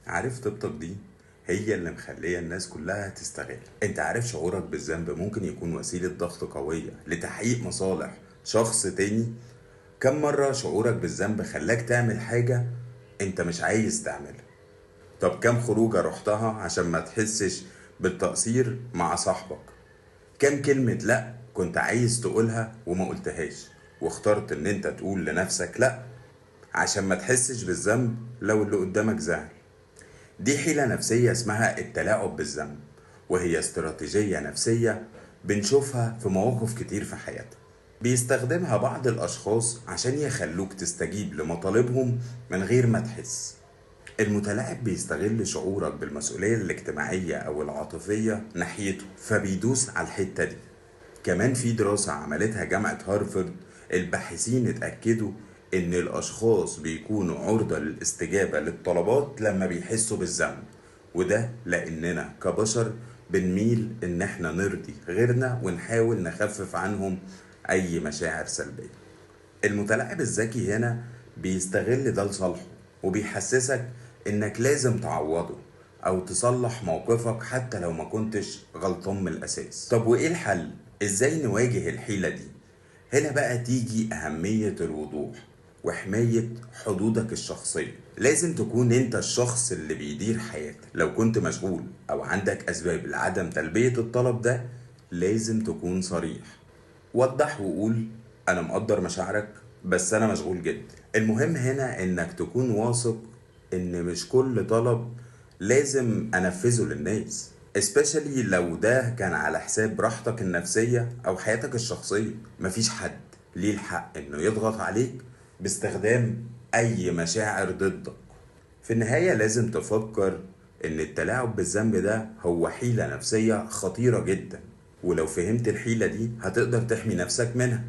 عارف طيبتك دي هي اللي مخلية الناس كلها تستغل. انت عارف شعورك بالذنب ممكن يكون وسيلة ضغط قوية لتحقيق مصالح شخص تاني. كم مرة شعورك بالذنب خلاك تعمل حاجة انت مش عايز تعملها؟ طب كم خروجة رحتها عشان ما تحسش بالتقصير مع صاحبك؟ كم كلمة لأ كنت عايز تقولها وما قلتهاش واخترت ان انت تقول لنفسك لأ عشان ما تحسش بالذنب لو اللي قدامك زعل؟ دي حيلة نفسية اسمها التلاعب بالذنب، وهي استراتيجية نفسية بنشوفها في مواقف كتير في حياتنا. بيستخدمها بعض الأشخاص عشان يخلوك تستجيب لمطالبهم من غير ما تحس. المتلاعب بيستغل شعورك بالمسؤولية الاجتماعية أو العاطفية ناحيته، فبيدوس على الحتة دي. كمان في دراسة عملتها جامعة هارفارد، الباحثين اتأكدوا إن الأشخاص بيكونوا عرضة للاستجابة للطلبات لما بيحسوا بالذنب، وده لأننا كبشر بنميل إن احنا نرضي غيرنا ونحاول نخفف عنهم أي مشاعر سلبية. المتلاعب الذكي هنا بيستغل ده لصالحه، وبيحسسك إنك لازم تعوضه أو تصلح موقفك حتى لو ما كنتش غلطان من الأساس. طب وإيه الحل؟ إزاي نواجه الحيلة دي؟ هنا بقى تيجي أهمية الوضوح وحماية حدودك الشخصية. لازم تكون انت الشخص اللي بيدير حياتك. لو كنت مشغول او عندك اسباب لعدم تلبية الطلب ده لازم تكون صريح. وضح وقول انا مقدر مشاعرك بس انا مشغول جدا. المهم هنا انك تكون واثق ان مش كل طلب لازم انفذه للناس، especially لو ده كان على حساب راحتك النفسية او حياتك الشخصية. مفيش حد ليه الحق انه يضغط عليك باستخدام اي مشاعر ضدك. في النهاية لازم تفكر ان التلاعب بالذنب ده هو حيلة نفسية خطيرة جدا، ولو فهمت الحيلة دي هتقدر تحمي نفسك منها.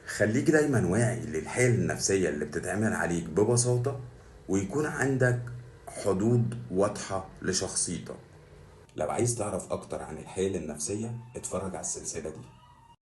خليك دايما واعي للحيل النفسية اللي بتتعمل عليك ببساطة، ويكون عندك حدود واضحة لشخصيتك. لو عايز تعرف أكتر عن الحيل النفسية اتفرج على السلسلة دي.